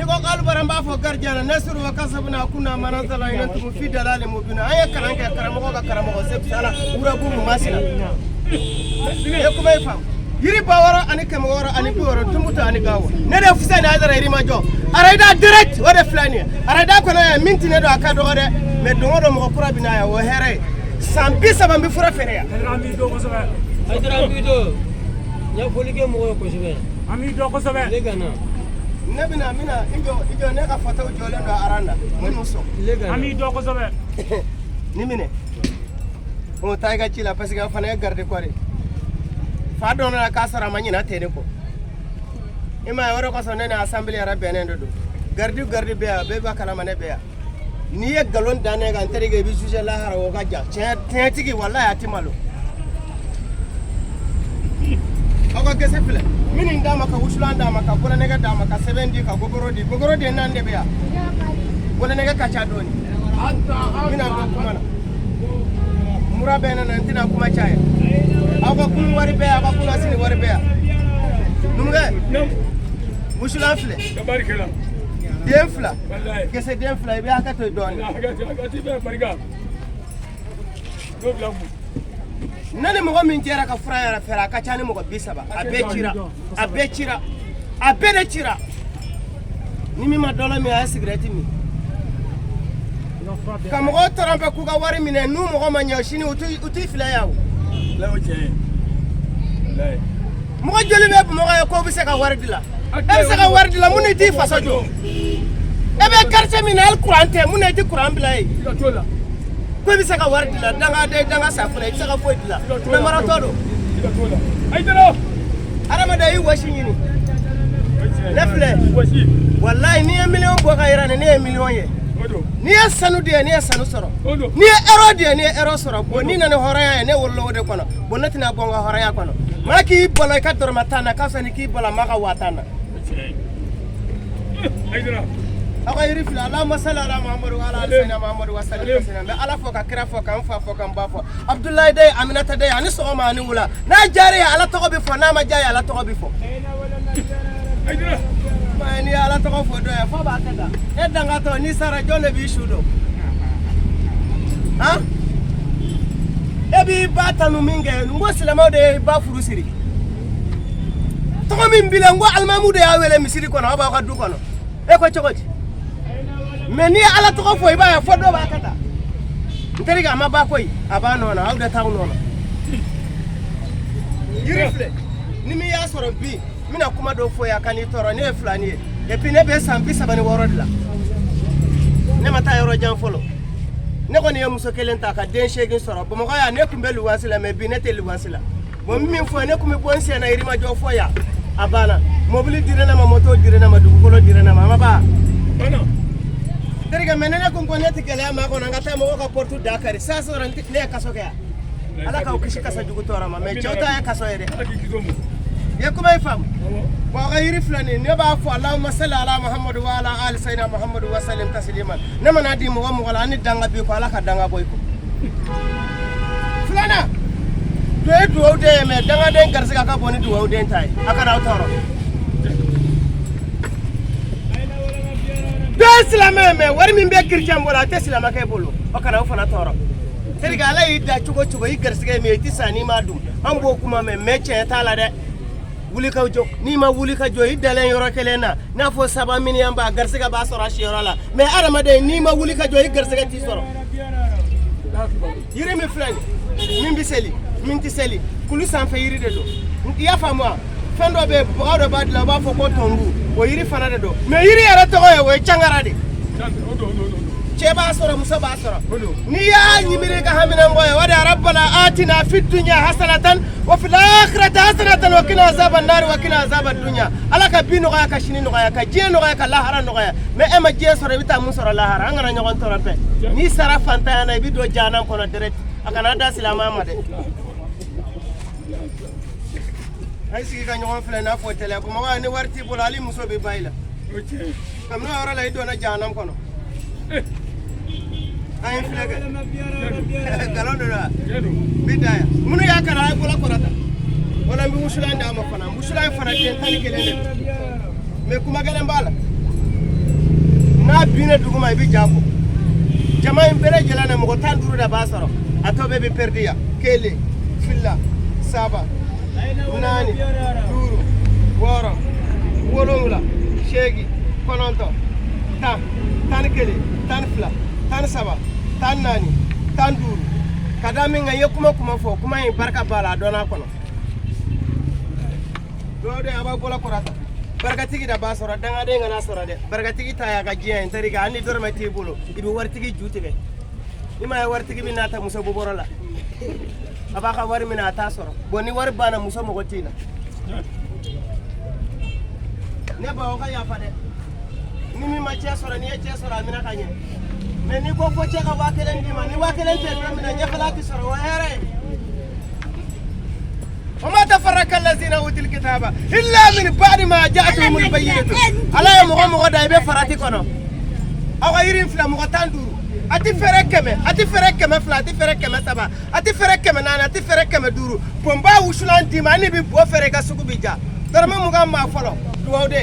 Ni ko k'alu bara n b'a fɔ gardien na nasiru wa kasabuna kunna manazala ina tumu fi dalali mubina. An ye kalan kɛ karamɔgɔ ka karamɔgɔ Seku Sala Wurabu Masina. E kuma ye faamu. Yiri 6660 Tumutu ani Gawo. Ne de Fuseni Hayidara Yirimajɔ. Arayida direct o de filɛ nin ye. Arayida kɔnɔ yan min tɛ ne dɔn a ka dɔgɔ dɛ. Mais don o don mɔgɔ kura bɛ na yan o ye hɛrɛ ye. San 30 n bɛ fura feere yan. An b'i dɔn kosɛbɛ. Hayidara an b'i dɔn. Ɲɛfɔli kɛ mɔgɔ ye kosɛbɛ. An b'i dɔn kosɛbɛ. Tile ka na. Ne bɛna n bɛna i jɔ i jɔ ne ka photo jɔlen don aran na minnu sɔn. Tile ka na. An b'i dɔn kosɛbɛ. Ni minɛ. O taa i ka ci la parce que o fana ye garde corps ye. Fa dɔn na k'a sɔrɔ a ma ɲinɛ ten de kɔ. I m'a ye o de kosɔn ne ni assemblée yɛrɛ bɛnnen de don. Garde garde bɛ yan bɛɛ b'a kalama ne bɛ yan. N'i ye nkalon da ne kan n terikɛ i bɛ juger lahara o ka jan. Tiɲɛ tiɲɛtigi walahi a ti malo. Aw ka gese filɛ. Minnu d'a ma ka wusulan d'a ma ka bɔlɛnɛgɛ d'a ma ka sɛbɛn di ka gogoro di. Gogoro den naani de bɛ yan. Bɔlɛnɛgɛ ka ca dɔɔni. N bɛna don kuma na. Mura bɛ ne na n tɛna kuma caya. Aw ka kunun wari bɛ yan aw ka kunasini wari bɛ yan. Numukɛ wusulan filɛ. Den fila. Gese den fila i bɛ hakɛ to dɔɔni. Ne ni mɔgɔ min jɛra ka fura yɛrɛ fɛrɛ a ka ca ni mɔgɔ 30 a bɛɛ cira a bɛɛ cira a bɛɛ de cira ni min ma dɔlɔ min a ye sigirɛti min ka mɔgɔw tɔrɔnpɛ k'u ka wari minɛ n'u mɔgɔ ma ɲɛ sini u t'i filɛ yan o mɔgɔ joli bɛ Bamakɔ ye k'o bɛ se ka wari dilan e bɛ se ka wari dilan mun na i t'i faso jɔ e bɛ quartier min na hali courant tɛ mun na i tɛ courant bila yen ko i bɛ se ka wari dilan dangaden danga safunɛ i tɛ se ka foyi dilan namaratɔ don adamaden i wɔsi ɲini ne filɛ walayi n'i ye miliyɔn bɔ ka yira ne ne ye miliyɔn ye n'i ye sanu di yan ne ye sanu sɔrɔ n'i ye euro di yan ne ye euro sɔrɔ bon n'i nana ni hɔrɔnya ye ne wolola o de kɔnɔ bon ne tɛna bɔ n ka hɔrɔnya kɔnɔ maa k'i balo i ka dɔrɔmɛ 10 na ka fisa ni k'i balo maa ka 50 na aw ka yiri filɛ Allahumma salli ala Muhammadu wa ala ali sayyidina Muhammadu wa sallim taslima n bɛ Ala fo ka kira fo ka n fa fo ka n ba fo Abudulayi den Aminata den ani sɔgɔma ani wula n'a diyara ye Ala tɔgɔ bɛ fɔ n'a ma diya ye Ala tɔgɔ bɛ fɔ n'i ye Ala tɔgɔ fɔ dɔ ye f'a b'a kɛ tan e dangatɔ n'i sara jɔn de b'i su don han e b'i ba tanu min kɛ n ko silamɛw de ye ba furu siri tɔgɔ min b'i la n ko alimamu de y'a wele misiri kɔnɔ aw b'aw ka du kɔnɔ e ko cogo di mais n'i ye ala tɔgɔ fɔ i b'a ye fo dɔw b'a kɛ tan n terikɛ a ma ban koyi a b'a nɔ na aw de t'aw nɔ na yiri filɛ ni min y'a sɔrɔ bi n bɛna kuma dɔ fɔ yan ka n'i tɔɔrɔ ne ye filani ye et puis ne bɛ san 36 de la ne ma taa yɔrɔ jan fɔlɔ ne kɔni ye muso kelen ta ka den 8 sɔrɔ bamakɔ yan ne tun bɛ luwanse la mais bi ne tɛ luwanse la bon min fɔ ne tun bɛ bɔ n sen na Yirimajɔ fɔ yan a banna mobili dira ne ma moto dira ne ma dugukolo dira ne ma a ma ban terikɛ mais ne ne ko ko ne tɛ gɛlɛya maa kɔnɔ n ka taa mɔgɔw ka porte da kari sisan sɔrɔ ne ye kaso kɛ yan ala k'aw kisi kasa jugu tɔɔrɔ ma mais cɛw ta ye kaso ye dɛ i ye kuma in faamu bon aw ka yiri filɛ nin ye ne b'a fɔ Allahumma salli ala Muhammadu wa ala ali sayyidina Muhammadu wa sallim tasliman ne mana di mɔgɔ mɔgɔ la ani danga b'i kɔ ala ka danga bɔ i kɔ filanan dɔ ye dugawu den ye mais dangaden garisɛgɛ ka bon ni dugawu den ta ye a kana aw tɔɔrɔ dɔ ye silamɛ ye mais wari min bɛ chrétien bolo a tɛ silamɛkɛ bolo o kana aw fana tɔɔrɔ terikɛ ala y'i da cogo cogo i garisɛgɛ ye min ye i tɛ sa n'i m'a dun an b'o kuma mɛn mais tiɲɛ t'a la dɛ wuli ka jɔ n'i ma wuli ka jɔ i dalen yɔrɔ kelen na n'a fɔ saba miniyan ba garisɛgɛ b'a sɔrɔ a siyɔrɔ la mais adamaden n'i ma wuli ka jɔ i garisɛgɛ t'i sɔrɔ yiri min filɛ nin min bɛ seli min tɛ seli kulu sanfɛ yiri de don i y'a faamu wa fɛn dɔ bɛ yen baga dɔ b'a dilan u b'a fɔ ko tɔnku o yiri fana de don mais yiri yɛrɛ tɔgɔ ye o ye cangara de cɛ b'a sɔrɔ muso b'a sɔrɔ n'i y'a ɲimiri ka haminanko ye o de ye rabbana atina fi dunya hasanatan wa fil akhirati hasanatan wa qina azaban nar wa qina azaban dunya ala ka bi nɔgɔya ka sini nɔgɔya ka diɲɛ nɔgɔya ka lahara nɔgɔya mais e ma diɲɛ sɔrɔ i bɛ taa mun sɔrɔ lahara an kana ɲɔgɔn tɔɔrɔ pɛ n'i sara fantanya na i bɛ don jahanam kɔnɔ direct a kana da silamɛ ma dɛ a ye sigi ka ɲɔgɔn filɛ n'a fɔ tɛlɛ bamakɔ ni wari t'i bolo hali muso bɛ ba i la kabini o yɔrɔ la i donna jahanam kɔnɔ an ye filɛ kɛ nkalon de don wa n bɛ da yan minnu y'a kalan a ye bolo kɔrɔta wala n bɛ wusulan d'a ma fana wusulan fana den 11 de don mais kuma gɛlɛn b'a la N'a binna duguma, i bɛ ja bɔ. Jama in bɛɛ lajɛlen na, mɔgɔ 15 de b'a sɔrɔ, a tɔ bɛɛ bɛ perdu yan. Kelen, fila, saba, naani, duuru, wɔɔrɔ, wolonwula, seegin, kɔnɔntɔn, 10, 11, 12, 13, 14, 15. Ka da min kan, i ye kuma kuma fɔ, kuma in barika b'a la, a dɔnn'a kɔnɔ. Dɔw de a b'a bɔla kɔrɔta, barikatigi da b'a sɔrɔ, dangaden kana sɔrɔ dɛ. Barikatigi ta y'a ka diɲɛ ye. N terikɛ, hali ni dɔrɔmɛ t'i bolo, i bɛ waritigi ju tigɛ. I m'a ye, waritigi bɛ n'a ta muso bɔbɔrɔ la, a b'a ka wari minɛ, a t'a sɔrɔ. Bon, ni wari banna, muso mɔgɔ t'i la. Ne ba, o ka yafa dɛ. Ni min ma cɛ sɔrɔ, n'i ye cɛ sɔrɔ, a minɛ ka ɲɛ. Mais n'i ko fo cɛ ka 1000 d'i ma, ni 1000 tɛ don min na, ɲɛfɛla tɛ sɔrɔ, o ye hɛrɛ ye. وما تفرق الذين اوتوا الكتاب الا من بعد ما جاءتهم البينة. Ala ye mɔgɔ mɔgɔ da, i bɛ farati kɔnɔ. Aw ka yiri in filɛ, mɔgɔ 15, a ti fɛrɛ 100, a ti fɛrɛ 200, a ti fɛrɛ 300, a ti fɛrɛ 400, a ti fɛrɛ 500. Pɔnba wusulan d'i ma, hali ni bɛ bɔ fɛrɛ, i ka sugu bi ja. Dɔrɔmɛ 20 maa fɔlɔ, duwawu de.